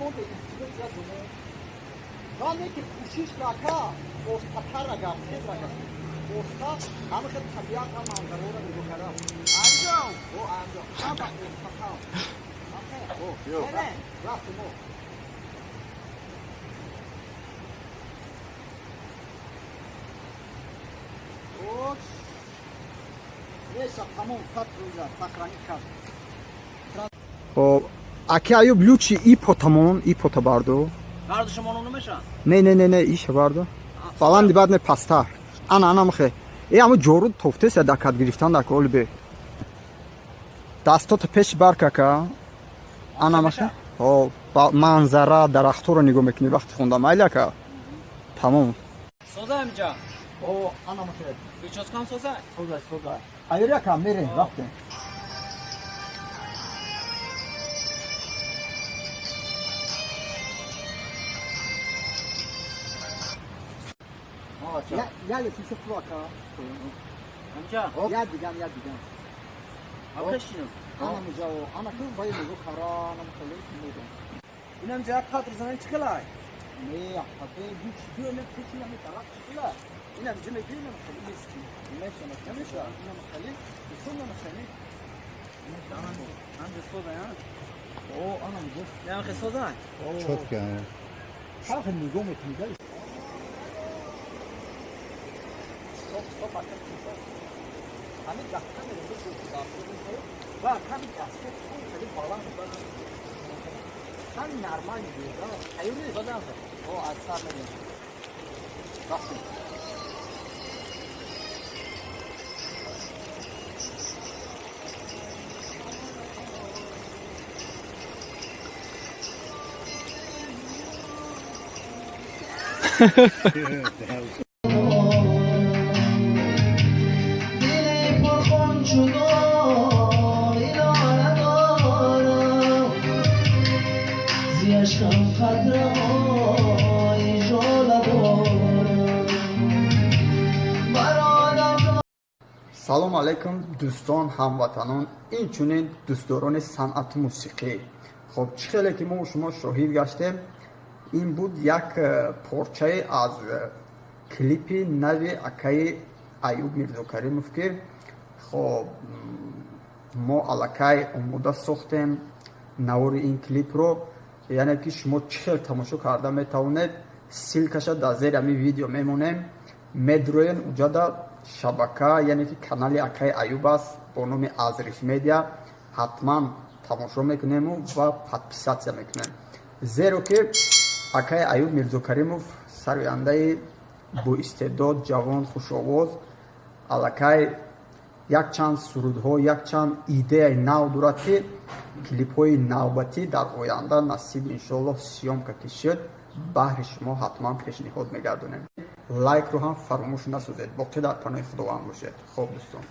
Монде илтимос, я ҷумо. Вале ки кӯшиш рака, остатар рагам, тез рагам. Оста, ҳама хел табиат ҳам манзароро нигоҳ кардам. Анҷом. О, анҷом. Ҳама остатар. О, рафтем мо. Меша, тамом, 100 рӯза сохранить кард. Хоб, аки Аюб, лучи и потамон, и пота бардо. Гарду шумо намеша? Не, не, не, не, иша бардо. Баланди баъд не, пасттар. Ана, ана михе. Э, ама ҷору тофтеса дакат гирифтан дар коли бе. Дастото пеши бар кака. Ана маша. Хоб, манзара, дарахторо нигоҳ мекунӣ вақти хонда, майли, ака. Тамом. Соза ҳамиҷа. О, ана михе. Прическам соза? Соза, соза. Айри, ака, мерем, рафтем. Яли сисе флока. Ҳамиҷа. Я дигам, я дигам. Абкашинам. Ана муҷаво, ана ку вай нигоҳ кара, ана мухеле мегам. Инам ҷа кадр занан чӣ хелай? Не, апа, ҳеч ду не пеши нами тараф чӣ хела? Инам ҷи мегӯ, инам хеле миски. Меша, меша, инам хеле, инам хеле. Ҳамҷа соза, я? О, ана муҷо. Инам хе соза? Чётко. Ҳар нигоҳ мекунӣ, да? Стоп, стоп, ака, стоп. Ҳамин дафта мерем, ва ками дастот хеле баланд, ками нормал мегӯяд. Аюри? Соза. О, аз сар мерем. Рафтем. Дили пурхун чу доғи лола дорам, зи ашкам қатраҳои жола дорам, бародар. Салом алайкум, дӯстон, ҳамватанон, инчунин дӯстдорони санъату мусиқӣ. Хоб, чӣ хеле ки мо шумо шоҳид гаштем, ин буд як порчае аз клипи нави акаи Аюб Мирзокаримов, ки хоб, мо аллакай омода сохтем навори ин клипро. Яъне ки шумо чӣ хел тамошо карда метавонед, ссылкаша дар зери ҳамин видео мемонем, медроен уҷада шабака, яъне ки канали акаи Аюб аст бо номи Азриф Медиа. Ҳатман тамошо мекунему ва подписаться мекунем, зеро ки акаи Аюб Мирзокаримов сарояндаи боистеъдод, ҷавон, хушовоз, аллакай якчанд сурудҳо, якчанд идеяи нав дорад, ки клипҳои навбатӣ дар оянда, насиб иншоаллоҳ, съёмка ки шуд, баҳри шумо ҳатман пешниҳод мегардонем. Лайкро ҳам фаромӯш насозед. Боқӣ дар паноҳи Худованд бошед. Хоб, дӯстон.